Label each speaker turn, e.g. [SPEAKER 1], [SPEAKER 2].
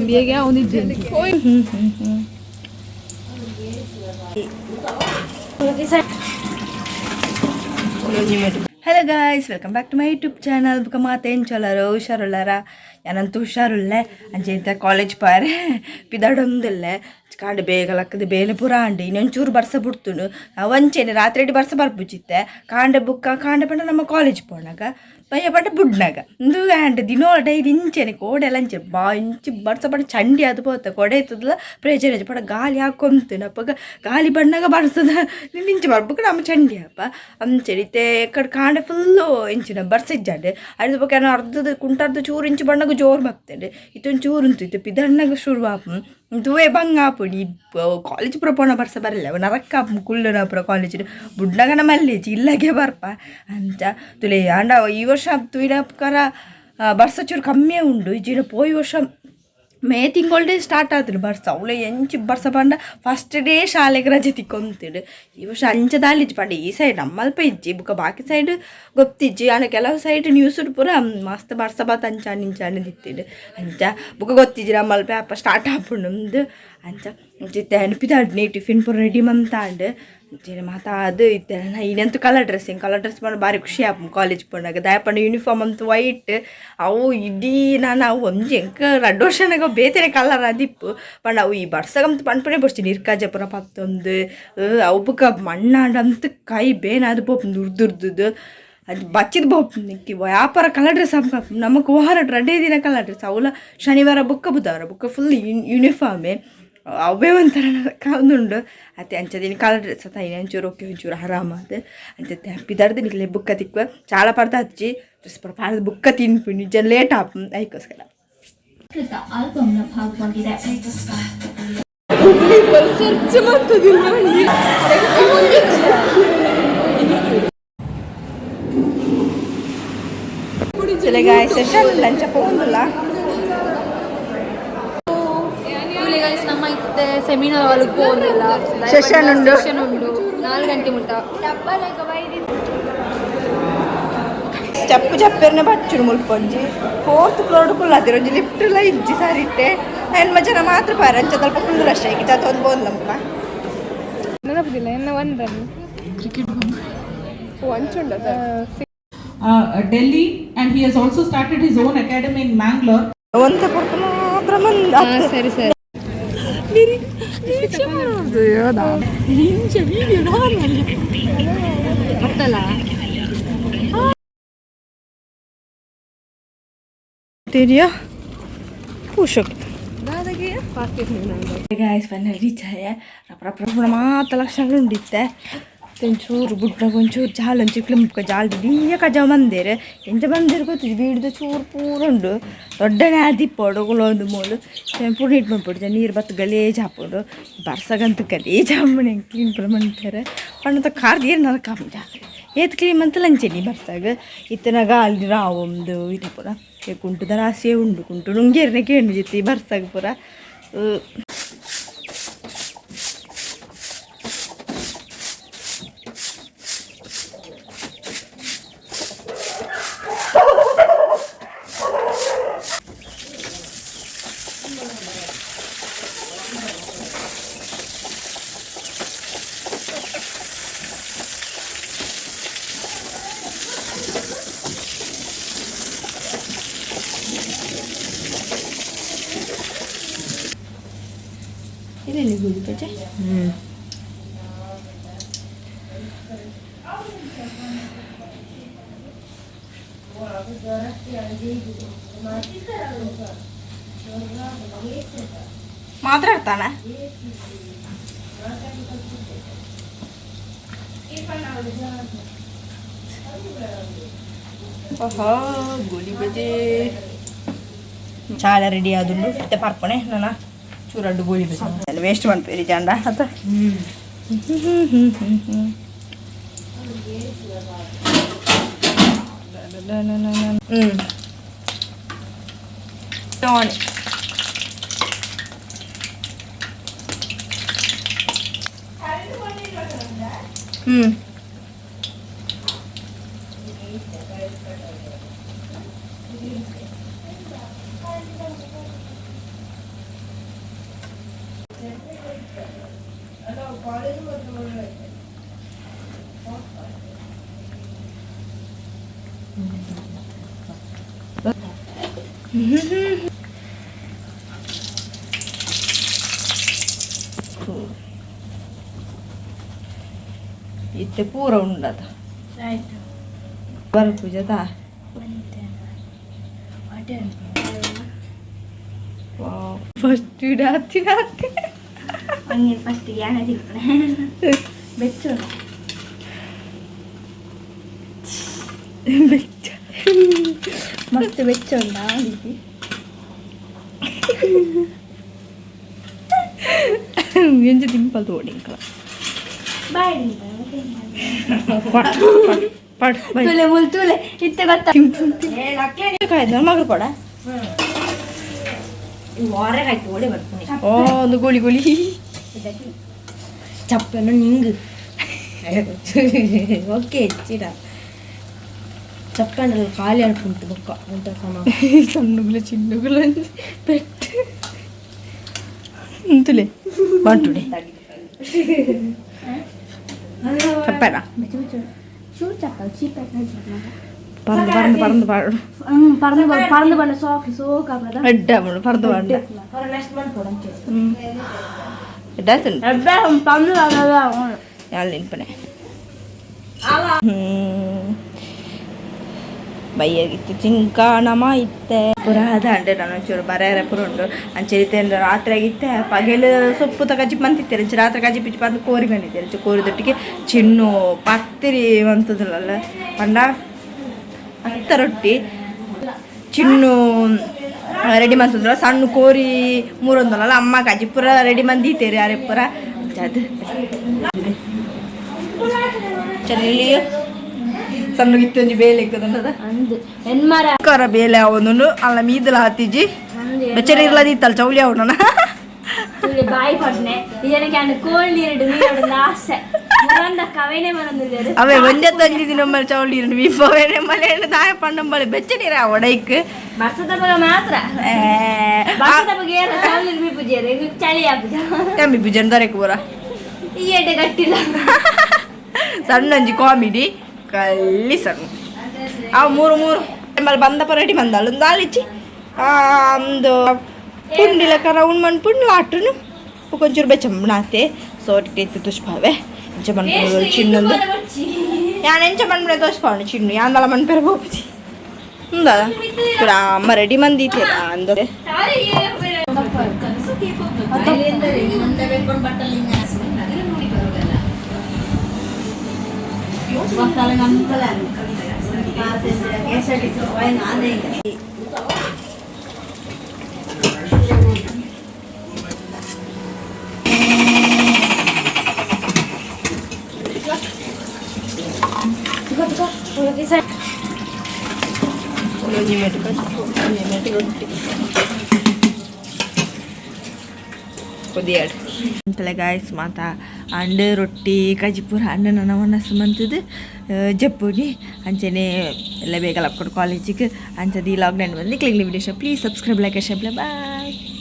[SPEAKER 1] ಬೇಗ ಅವನಿದ್ದೇನೆ.
[SPEAKER 2] Hello guys, welcome back to my YouTube channel. ಬುಕ್ಕ ಮಾತೇನು ಚಲರೋ ಹುಷಾರುಳ್ಳಾರ? ಯಾನಂತೂ ಹುಷಾರುಳ್ಳೆ. ಅಂಚೆ ಇಂತ ಕಾಲೇಜ್ ಪಾರೆ ಪಿದಾಡೊಂದಿಲ್ಲೆ. ಕಾಂಡೆ ಬೇಗ ಲಕ್ಕದ ಬೇಲೆ ಪೂರ ಆಂಡ್. ಇನ್ನೊಂಚೂರು ಬರ್ಸ ಬಿಡ್ತುಂಡು. ಅವಂಚೆನೆ ರಾತ್ರಿ ಬರ್ಸ ಬರ್ಪುಜಿತ್ತೆ. ಕಾಂಡೆ ಬುಕ್ಕ ಕಾಂಡೆ ಪಂಡ ನಮ್ಮ ಕಾಲೇಜ್ ಪೋನಾಗ, ಬಯ್ಯ ಪಂಡ ಬುಡ್ನಾಗ. ಇಂದು ಆಂಡ್ ದಿನೋ ಡೈಲಿ ಇಂಚೆನೆ ಕೋಡೆಲ್ಲ ಅಂಚೆ ಬಾ ಇಂಚಿ ಬರ್ಸ ಪಂಡ ಚಂಡಿ ಅದು ಪೋತ. ಕೊಡೆ ಇತ್ತದಲ್ಲ, ಪ್ರಯೋಜನ ಇಜ್ಜಿ. ಪಂಡ ಗಾಳಿ ಹಾಕೊಂತು ಅಪ್ಪಗ ಗಾಳಿ ಬಣ್ಣಾಗ ಬರ್ಸದ ಇಂಚಿ ಬರ್ಬೇಕು ನಮ್ಮ ಚಂಡಿ ಅಪ್ಪ. ಅಂಚೆ ಇತ್ತೆ ಕಡೆ ಕಾಂಡೆ ಫುಲ್ಲು ಇಂಚಿನ ಬರ್ಸ ಇಜ್ಜಾಂಡ್. ಅರ್ಧ ಬೊಕ ಏನೋ ಅರ್ಧದ ಕುಂಟಾರ್ದ ಚೂರು ಇಂಚಿ ಬಣ್ಣಗ ಜೋರು ಬರ್ತೇನೆ. ಇತ್ತೊಂದು ಚೂರು ಉಂತು ಇತ್ತು ಪಿದಣ್ಣಗ ಶುರು ಆಪು. ತೂವೆ ಬಂಗ ಆಪುಂಡು. ಈ ಕಾಲೇಜ್ ಪೂರ ಪೋಣ ಬರ್ಸ ಬರಲ್ಲ ನರಕ ಕುಲ್ಲುನ ಪೂರ ಕಾಲೇಜ್ ಬುಡ್ನಾಗ ಮಲ್ಲೇಜಿ ಇಲ್ಲಾಗೆ ಬರ್ಪ ಅಂಚ ತುಲೆ. ಆಂಡ ಈ ವರ್ಷ ತೂಯಿನ ಪ್ರಕಾರ ಬರ್ಸ ಚೂರು ಕಮ್ಮಿಯೇ ಉಂಡು. ಇಜ್ಜಿಡ ಪೋಯಿ ವರ್ಷ ಮೇ ತಿಂಗಳ್ಡೆ ಸ್ಟಾರ್ಟ್ ಆತುಂಡು ಬರ್ಸ. ಅವಳೆ ಎಂಚಿ ಬರ್ಸ ಪಂಡ ಫಸ್ಟ್ ಡೇ ಶಾಲೆಗೆ ರಜೆ ತಿಕ್ಕೊಂತಿಡು. ಈ ವರ್ಷ ಅಂಚ ದಾಲಿಜ್ಜಿ. ಪಂಡ ಈ ಸೈಡ್ ನಮ್ಮಲ್ಪ ಇಜ್ಜಿ, ಬುಕ್ಕ ಬಾಕಿ ಸೈಡ್ ಗೊತ್ತಿಜ್ಜಿ. ಆಂಡ ಕೆಲವು ಸೈಡ್ ನ್ಯೂಸ್ ಪೂರ ಮಸ್ತ್ ಬರ್ಸ ಬಾತ್ ಅಂಚ ಇಂಚ ದಿತ್ತಿಡು. ಅಂಚ ಬುಕ್ಕ ಗೊತ್ತಿಜ್ಜಿ ನಮ್ಮಲ್ಪ ಅಪ್ಪ ಸ್ಟಾರ್ಟ್ ಆಪುಂಡು ಅಂಚ. ಇತ್ತೆ ಪಿದಾಡ್ನಿ ಟಿಫಿನ್ ಪೂರ ರೆಡಿ ಮಂತಾಂಡ್. ಅಂಚೆನೆ ಮಾತ ಅದು ಇತ್ತೆ ಇನ್ನಂತೂ ಕಲರ್ ಡ್ರೆಸ್. ಕಲರ್ ಡ್ರೆಸ್ ಪಂಡ ಬಾರಿ ಖುಷಿ ಆಪುಂಡು ಕಾಲೇಜ್ ಪೋನಾಗ. ದಾಯೆ ಪಂಡ ಯೂನಿಫಾರ್ಮ್ ಅಂತೂ ವೈಟ್. ಅವು ಇಡೀ ನಾನು ಅವು ಒಂಜಿ ಎಂಕ್ ರಡ್ಡ್ ವರ್ಷನಾಗ ಬೇತೆನೆ ಕಲರ್ ಆದಿಪ್ಪು. ಪಂಡ ಅವು ಈ ಬರ್ಸಗಂತ ಪನ್ಪುನೆ ಬೊಡ್ಚಿ, ನೀರ್ಕಾಜ ಪೂರ ಪತ್ತೊಂದು ಅವು ಬುಕ್ಕ ಮಣ್ಣಾಂಡಂತ ಕೈ ಬೇನಾದ್ ಪೋಪುಂಡು ಉರ್ದುರ್ದುದು. ಅದು ಬಚ್ಚಿದ್ ಪೋಪುಂಡು. ವ್ಯಾಪಾರ ಕಲರ್ ಡ್ರೆಸ್ ನಮಕ್ ವಾರಡ್ ರಡ್ಡೇ ದಿನ ಕಲರ್ ಡ್ರೆಸ್. ಅವುಲ ಶನಿವಾರ ಬುಕ್ಕ ಬುಧವಾರ ಬುಕ್ಕ ಫುಲ್ ಯೂನಿಫಾರ್ಮೇ. ಅವೇ ಒಂಥರ ಕಾಂದುಂಡು ಅತ್ತೆ. ಅಂಚ ಕಲರ್ ಡ್ರೆಸ್ ಅತ್ತ ಒಂಚೂರು ಓಕೆ, ಒಂಚೂರು ಆರಾಮ ಅದು ಅಂಚ. ಪಿದಾಡ್ದು ನಿಕ್ಲೆ ಬುಕ್ಕ ತಿಕ್ವ. ಚಾಲ ಪರ್ದ ಹಚ್ಚಿ ಡ್ರೆಸ್ ಪೂರ ಪಾಡ್ದು ಬುಕ್ಕ ತಿನ್ಪು. ನಿಜ ಲೇಟ್ ಆಪು ಐಕೋಸ್ಕರ.
[SPEAKER 3] ಆಲ್ಬಂನ ಭಾಗವಾಗಿದೆ.
[SPEAKER 1] ಸರ್ಚ್ ಮಾಡ್ತದಿಲ್ಲ.
[SPEAKER 2] ಗಾಯ್ಸ್, ಸೆಷನ್ ಲಂಚ ಪೋಂದುಲ್ಲ.
[SPEAKER 4] ಗೈಸ್, ನಮ್ಮ ಇತ್ತೆ ಸೆಮಿನಾರ್ ಹಾಲ್ಗೆ ಪೋಂದಿಲ್ಲ.
[SPEAKER 2] Session ಉಂಡು.
[SPEAKER 4] ಸೆಷನ್ ಉಂಡು 4 ಗಂಟೆ ಮುಟ್ಟ.
[SPEAKER 2] ಸ್ಟೆಪ್ ಜಪ್ಪೆರ್ನೆ ಬಚ್ಚುಡು. ಮುಲ್ಪೊಂಜಿ ಫೋರ್ತ್ ಫ್ಲೋರ್ ಕುಲ್ಲದಿರ. ಒಂಜಿ ಲಿಫ್ಟ್ ಎಲ್ಲ ಇಜ್ಜಿ ಸರಿಟ್ಟೆ. ಎಣ್ಮ ಜನ ಮಾತ್ರ ಪಾರ. ಅಂಚ ಸ್ವಲ್ಪ ಫುಲ್ ರಶ್ ಆಗಿ ಒಂದು ಬೋಂದಪ್ಪ.
[SPEAKER 1] ನೆನಪುದಿಲ್ಲ ಎನ್ನ ಒಂದನ್ನು cricket ಅಂಚುಂಡ.
[SPEAKER 5] Delhi, and he has also started his own academy in Mangalore.
[SPEAKER 2] ಒಂತೆ ಪೊರ್ತು ಮಾತ್ರ ಮಂದ.
[SPEAKER 4] ಸರಿ ಸರಿ. ಬರ್ತಲ್ಲ.
[SPEAKER 2] ತೆರಿಯ ಪೂಷಕ್. ಗಾಯ್ಸ್, ಫೈನಲ್ ರೀಚ್ ಆಯ. ರಪ್ಪ ರಪ್ಪ ಮಾತ ಲಕ್ಷಣ ಉಂಡಿತ್ತೆ. ಒಂಚೂರು ಬುಡ್ಡಗ ಒಂಚೂರು ಜಾಲ್ ಒಂಚೂರು ಕ್ಲಿಂಪ್ಕ ಜಾಲ್ ದಿಂಜ ಕಜಾವ್ ಮಂದೇರು. ಎಂಚ ಬಂದೇರು ಗೊತ್ತಿಜ್ಜಿ. ಬೀಡ್ದು ಚೂರು ಪೂರ ಉಂಡು. ದೊಡ್ಡನೆ ಆದಿಪ್ಪೊಡು ಒಂದು ಮೂಲು ಪೂರ ನೀಟ್ ಮಲ್ಪೊಡು. ನೀರು ಬತ್ತು ಗಲೀಜ್ ಆಪುಂಡು. ಬರ್ಸಗಂತೂ ಗಲೀಜ್ ಆಪುಂಡು. ಹೆಂಗೆ ಕ್ಲೀನ್ ಪೂರ ಮನ್ಪೆರೆ ಪಂಡ ಕಾರ್ ನೀರು ನರಕ ಜಾಗ ಏತ್ ಕ್ಲೀನ್ ಮಂತಲ ಅಂಚೆನಿ ಬರ್ಸಾಗ. ಇತ್ತನಾಗ ಅಲ್ಲಿ ರಾವೊಂದು ಇತ್ತೆ ಪೂರ ಕುಂಟುದ ರಾಸಿಯೇ ಉಂಡು. ಕುಂಟು ನುಂಗೇರ್ನೆ ಕೇಂಡು ಜಿತ್ತಿ ಬರ್ಸಾಗ ಪೂರ. ಇಲ್ಲಿ ಗುಡಿ ಪಜೆ. ಮಾತಾಡ್ತಾನ. ಓಹೋ, ಗೋಲಿ ಬಜೆ ಚಾಲ ರೆಡಿ ಆದುಂಡು. ಮತ್ತೆ ಪಾರ್ಪಣೆ ನನ್ನ ಚೂರಡ್ಡು ಗೋಲಿ ಬಜೆ ವೇಸ್ಟ್ ಮನ್ಪೇರಿ ಜಾಂಡ ಅತ. ಹ್ಞೂ ಹ್ಞೂ ಇತ್ತೆ ಪೂರ ಉಂಡದ ಬರ ಪೂಜೆದ ಫಸ್ಟ್ ಇಡಾತಿನ
[SPEAKER 3] ಫಸ್ಟ್ ಯಾನ ತಿನ್ಪುನೆ ಬೆಚ್ಚು
[SPEAKER 2] ಬೆಚ್ಚ
[SPEAKER 3] ಮಸ್ತ್ ಬೆಚ್ಚ ಉಂಡಾ
[SPEAKER 2] ಎಂಚ ತಿಂಪಲ್ ತೋಡಿಂಕಲ
[SPEAKER 3] ಬಾಯ್
[SPEAKER 2] ಪಡ್ ಪಡ್
[SPEAKER 3] ತುಲೆ ಮುಲ್ ತುಲೆ ಇತ್ತೆ ಗೊತ್ತ
[SPEAKER 2] ಕಾಯ್ದ ಮಗರು ಪಡ ಓ ಒಂದು ಗೋಳಿ ಗೋಳಿ
[SPEAKER 6] ಚಪ್ಪನು ನಿಂಗು ಓಕೆ ಹೆಚ್ಚಿರ ಚಪ್ಪಂಡ್ರಲ್ಲಿ ಖಾಲಿ ಅನ್ಕೊಂತು ಬೊಕ್ಕ ಅಂತ ಸಮ
[SPEAKER 2] ಸಣ್ಣಗುಲ ಚಿನ್ನಗುಲ ಪೆಟ್ಟು ಅಂತಲೇ ಬಂಟುಡೆ ಚಪ್ಪನ
[SPEAKER 3] ಚೂರು ಚಪ್ಪಲ್ ಚೀಪ್
[SPEAKER 2] പറന്ന് പറന്ന് പറന്ന് പാടും
[SPEAKER 3] പറന്ന് പറന്ന് പണ്ട് സോഫ്റ്റ് സോക്ക്
[SPEAKER 2] എడ్డ പറന്ന് പാടണ്ട എഡാത്തുണ്ട്
[SPEAKER 3] പറന്ന്
[SPEAKER 2] ഞാൻ ನಿನ್ಪನೆ ಬೈಯಾಗಿತ್ತು ಚಿಂಕಾಣಮ ಇತ್ತೆ ಪುರ ಅದಾಂಡೆ ನಾನು ಒಂಚೂರು ಬರೇರೆ ಪುರ ಉಂಡು ಅಂಚೆ ರಾತ್ರಿ ಆಗಿತ್ತೆ ಪಗೆಲು ಸೊಪ್ಪು ತ ಕಜ್ಜಿ ಮಂತಿತ್ತಾರೆ ಅಂಚೆ ರಾತ್ರಿ ಕಜ್ಜಿ ಪಿಚ್ಚಿ ಬಂದು ಕೋರಿ ಬಂದಿದ್ದಾರೆ ಅಂಚೆ ಕೋರಿ ದೊಟ್ಟಿಗೆ ಚಿನ್ನು ಪತ್ತಿರಿ ಅಂತದಲ್ಲ ಪಂಡ ಅತ್ತ ರೊಟ್ಟಿ ಚಿನ್ನು ರೆಡಿ ಮಂತಂದ್ರ ಸಣ್ಣ ಕೋರಿ ಮೂರೊಂದಲ್ಲ ಅಮ್ಮ ಕಜ್ಜಿ ಪೂರ ರೆಡಿ ಮಂದಿತ್ತೇರಿ ಅರೆ ಪೂರ ಅದು ಚೆಲ್ಲಿ ಸಣ್ಣ ಇತ್ತು ಒಂಜಿ ಬೇಲೆ ಇಕ್ಕದನ್ನದ
[SPEAKER 3] ಅಂದು ಎನ್ಮರ
[SPEAKER 2] ಕರ ಬೇಲೆ ಅವನು ಅಲ್ಲ ಮೀದಲ ಹಾತಿಜಿ ಬೆಚ್ಚರಿ ಇರ್ಲದಿತ್ತಲ್ಲ ಚೌಲಿ ಅವನ
[SPEAKER 3] ತುಲೆ ಬಾಯಿ ಪಡ್ನೆ ಇದಕ್ಕೆ ಅನ್ನ ಕೋಲ್ ನೀರಿಡು ನೀರು ಆಸೆ ಮುರಂದ ಕವೇನೆ ಮರಂದಿಲ್ಲೇರು
[SPEAKER 2] ಅವೇ ಒಂಜೆ ತಂಜಿದಿ ನಮ್ಮಲ್ಲಿ ಚೌಲಿ ಇರು ಮೀಪವೇನೆ ಮಲೆ ದಾಯ ಪಣ್ಣಂಬಳೆ ಬೆಚ್ಚ ನೀರ ಒಡೈಕ್
[SPEAKER 3] ಬರ್ಸದ ಬಗ ಮಾತ್ರ ಬರ್ಸದ ಬಗ್ಗೆ ಏನ ಚೌಲಿ ಮೀ ಪೂಜೆ ಚಳಿ ಆಪುಜ
[SPEAKER 2] ತಮ್ಮಿ ಪೂಜೆ ದೊರಕು ಪೂರ
[SPEAKER 3] ಈ ಎಡೆ ಗಟ್ಟಿಲ್ಲ
[SPEAKER 2] ಸಣ್ಣ ಒಂಜಿ ಕಾಮಿಡಿ ಕಲ್ಲಿ ಸಣ್ಣ ಆ ಮೂರು ಮೂರು ಆಮೇಲೆ ಬಂದಪ್ಪ ರೆಡಿ ಬಂದಳು ಒಂದು ಆಲಿಚಿ ಒಂದು ಪುಂಡಿಲ ಕರ ಉಣ್ ಮಣ್ ಪುಂಡ್ ಲಾಟುನು ಒಂಚೂರು ಬೆಚ್ಚಂಬಣಾತೆ ಸೋಟಿ ಇತ್ತು ದುಷ್ಪಾವೆ ಎಂಚ ಮನ್ಪುಡು ಚಿನ್ನೊಂದು ಯಾನ್ ಎಂಚ ಮನ್ಪುಡೆ ದೋಷ್ಪಾವಣೆ ಚಿನ್ನು ಯಾಂದಲ ಮನ್ಪೆರ ಪೋಪುಜಿ ఉందా ఇప్పుడు అమ్మ రెడీ మంది అందరే ಕೊದಿಯಾಡು ಅಂತಲೆ ಗಾಯ್ಸ್ ಮಾತಾ ಅಂಡು ರೊಟ್ಟಿ ಕಜಿಪುರ ಅಂಡು ನನ್ನ ಒಣಸು ಮಂತದ್ದು ಜಪ್ಪುನಿ ಅಂಚನೆ ಎಲ್ಲ ಬೇಗ ಲಪ್ಕೊಂಡು ಕಾಲೇಜಿಗೆ ಅಂಚದ ಈ ಲಾಗ್ ನಾನು ಬಂದು click video please subscribe like share bye.